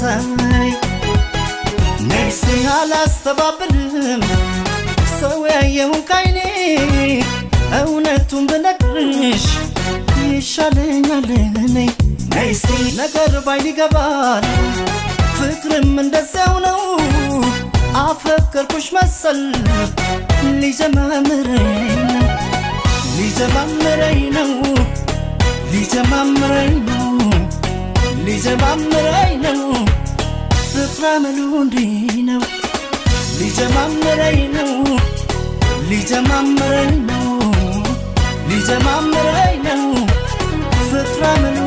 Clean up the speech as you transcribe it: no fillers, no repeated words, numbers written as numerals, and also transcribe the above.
መሳይ። ነፍሴ አላስተባብልም ሰው ያየውን ካይኔ፣ እውነቱን ብነግርሽ ይሻለኛል እኔ። ነይስቲ ነገር ባይን ይገባል፣ ፍቅርም እንደዚያው ነው። አፈቀርኩሽ መሰል ሊጀማምረኝ ነው፣ ሊጀማምረኝ ነው፣ ሊጀማምረኝ ነው፣ ሊጀማምረኝ ነው። ፍቅር አመሉ እንዲህ ነው። ሊጀማምረኝ ነው፣ ሊጀማምረኝ ነው፣ ሊጀማምረኝ ነው። ፍቅር አመሉ